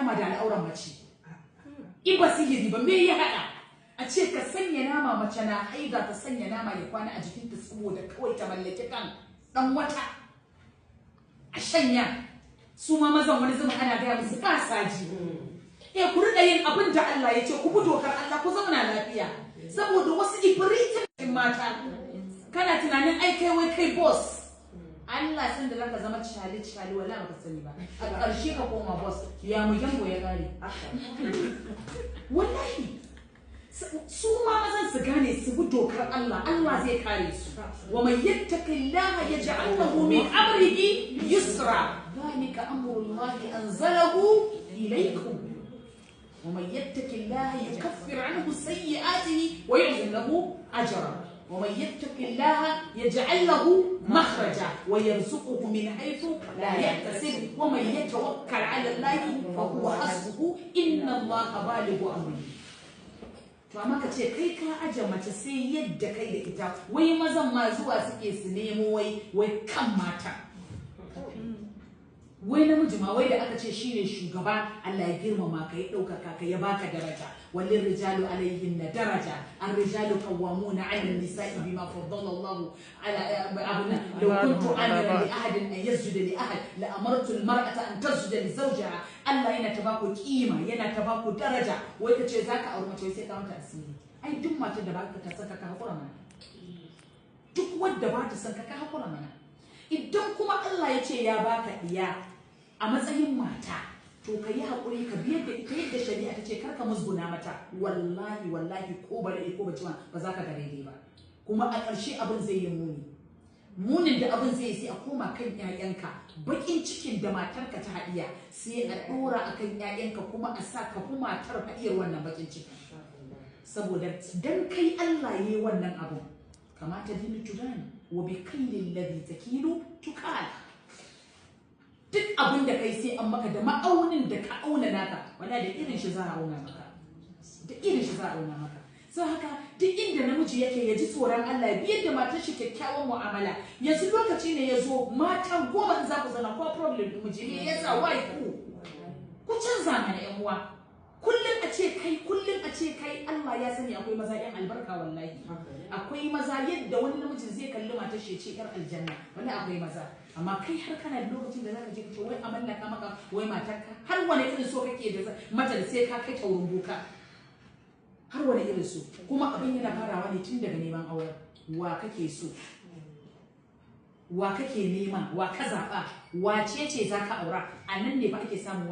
nama da al'auran mace? In ba sihiri ba, me ya haɗa? A ce ka sanya nama, mace na haida ta sanya nama ya kwana a jikinta saboda kawai ta mallaki kan dan wata a shanya. Su ma mazan wani zama ana gaya musu ba sa ji. Eh, ku riƙa yin abin da Allah ya ce, ku bi dokar Allah, ku zauna lafiya. Saboda wasu ifritin mata, kana tunanin ai kai wai kai boss. Allah san da zaka zama cali cali, wallahi baka sani ba, a ƙarshe ka koma boss ya mu jango ya gare. Wallahi su ma mazan su gane su bi dokar Allah, Allah zai kare su. Wa man yattaqillaha yaj'al lahu min amrihi yusra, dhalika amrullahi anzalahu ilaykum, wa man yattaqillaha yukaffir anhu sayyi'atihi wa yu'zim lahu ajra, wa man yattaqillaha yaj'al lahu makhraja wa yarzuquhu min haythu la yahtasib, wa man yatawakkal 'ala Allahi fa huwa hasbuhu, inna Allaha balighu amrihi. To amma ka ce kai ka aje mace sai yadda kai da ita, wai mazan ma zuwa suke su nemo wai kan mata. Wai namiji ma wai da aka ce shine shugaba, Allah ya girmama ka, ya ɗaukaka ka, ya baka daraja. Walin rijalu alaihin na daraja, an rijalu qawwamuna 'ala an-nisa'i bima faddala Allahu ala abuna. Law kuntu amira li ahadin an yasjuda li ahad la amartu al-mar'ata an tasjuda li zawjiha. Allah yana ta baku kima, yana ta baku daraja, wai ka ce zaka auri mace wai sai ka mata asiri. Ai duk matar da baka ta saka, ka hakura mana. Duk wadda ba ta son ka, ka hakura mana. Idan kuma Allah ya ce ya baka iya a matsayin mata, to ka yi haƙuri, ka biyar da ita yadda shari'a ta ce, kar ka musguna mata. Wallahi wallahi, ko ba daɗe ko ba jima, ba za ka ga daidai ba. Kuma a ƙarshe abin zai yi muni. Munin da abin zai yi, sai a koma kan 'ya'yanka. Baƙin cikin da matarka ta haɗiya sai a ɗora a kan 'ya'yanka, kuma a sa ka fi matar haɗiyar wannan baƙin ciki, saboda dan kai Allah ya yi wannan abun. Kamata dinu tudan wa bi kailin ladhi takilu tukal. Duk abin da kai sai an maka da ma'aunin da ka auna naka, wala da irin shi za a auna maka, da irin shi za a auna maka. Sau haka duk inda namiji yake, ya ji tsoron Allah, ya biyar da matar shi kyakkyawan mu'amala. Yanzu lokaci ne ya zo, mata 10 in za ku zauna, ko problem din miji ne yasa wai ku canza mana. Yan uwa, kullum a ce kai, kullum a ce kai, Allah ya sani akwai maza yan albarka. Wallahi akwai maza, yadda wani namijin zai kalli matar shi ya ce yar aljanna. Wallahi akwai maza. Amma kai har kana da lokacin da zaka je ka ce wai a mallaka maka wai matarka? Har wani irin so kake da mata da sai ka kai ta wurin boka? Har wani irin so? Kuma abin yana farawa ne tun daga neman auren. Wa kake so? Wa kake nema? Wa ka zaɓa? Wace ce za ka aura? A nan ne ba ake samun